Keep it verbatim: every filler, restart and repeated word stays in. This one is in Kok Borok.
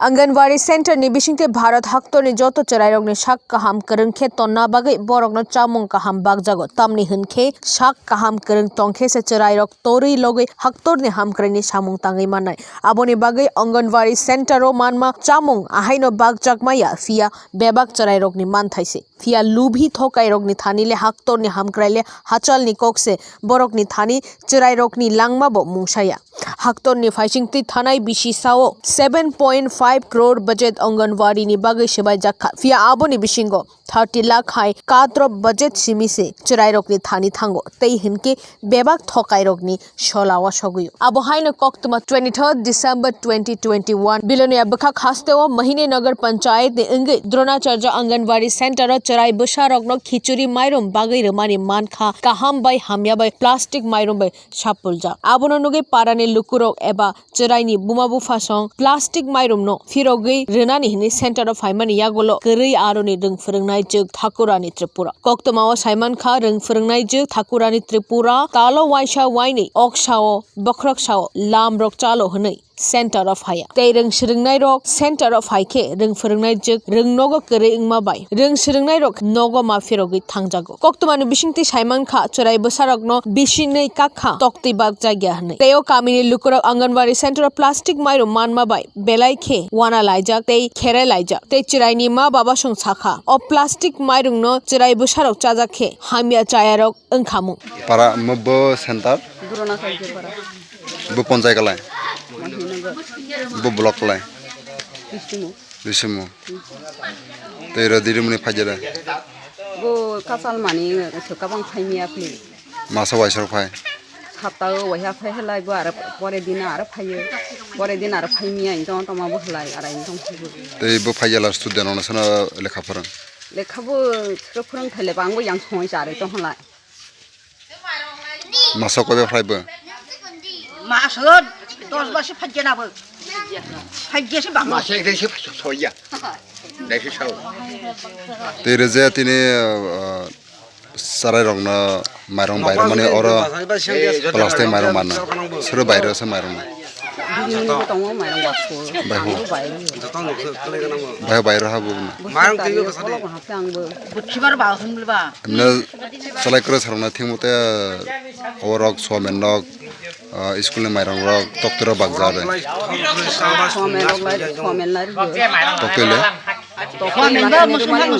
Anganwadi center ni bisingtwi Bharat haktorni joto chwrairokni sak kaham kwrwng khe tonna bagwi borokno chamung kaham bakjago, tamni hwn khe sak kaham kwrwng tong khe se chwrairok torwi logwi haktorni hamkraini samung tangwi mannai. Aboni bagwi Anganwadi center o manma chamung ahaino bakjak maya, phiya bebak chwrairokni manthai se. Phiya lubhi thokairokni thani le haktorni hamkrai le hachalni kok se, borokni thani chwrairokni langma bo mungsaya. Haktorni phaisingtwi thanai bisi sao seven point five crore budget Anganwadi ni bagwi swbaijak kha. Phiya aboni bisingo thirty lakh hai kadrop budget simi se chwrairokni thani thango. Tei hinkhe bebak thokairokni sola o sogwi. Abo haino koktwma twenty-third December twenty twenty-one Bilonia bwkhak hasteo Mohini Nagar Panchayat ni wngwi Dronacharya Anganwadi Center o chwrai bwsarokno khichuri mairum bagwi rwmani mankha kaham bai hamya bai plastic mairum bai sapuljak. Abono nugwi parani lukurok eba chwraini buma buphasong plastic mairumno phirogwi rwnani hwnwi center o phaimani yagulo kwrwi aroni rwng phwrwngnai jwk Thakurani Tripura. Koktwmao saimankha rwng phwrwngnai jwk Thakurani Tripura talo waisa wainwi oksao bokhroksao lamrok chalo hwnwi center o phaiya. Tei rwng swrwngnairok center o phaikhe rwng phwrwngnai jwk rwng nogo kwrwi wngma bai rwng swrwngnairok nogo ma phirogwi thangjago. Koktwmani bisingtwi saimankha chwrai bwsarokno bisingnwi kakha toktwi bakjakya hwnwi. Tei o kamini lukurok Anganwadi center o plastic mairum manma bai belai khe wana laijak tei khere laijak. Tei chwraini ma babasong sakha, o plastic mairungno chwrai bwsarok chajak khe hamya chayarok wngkhamung. Para mo bo center? Durona Saikepara. Bo ponchai kalai? Mahinagar. Bo block kalai? Risimu. Risimu. Tei ro dirimuni phaijare? Bo kasal mani kabang phaimiya phli. Masa waisok phai? Saptao waiha phai halai bo aro pore din aro phaiyo. Pore din aro phaimiya intong toma bo halai aro intong phaibo. Tei bo phaijala student ono sono lekha phwrwng? Lekha bo sero phwrwng thaile bangbo yang songwi charwi tong halai. Masa koiba phlaibo? Masa dos basi phajjana bo. Phajjasi bang. Masa ekdai se soya. Dai se sao. Tei rwja tini, uh, chwrairokno mairung bairok mani oro plastic mairung manna. Sero bairok se mairung na. Bini bo tongo mairung bakso. Baihu. Baihu bairok habo na. Mairung twi ko sadi. Buchibar ba hum ba. Emne chalai kwrwi sarokno thik mate, o rok somen rok, ah, school ni mairung rok, tokti rok bakja de. Somen rok lai, somen lai rw. Tokti le? Tokti lai rw.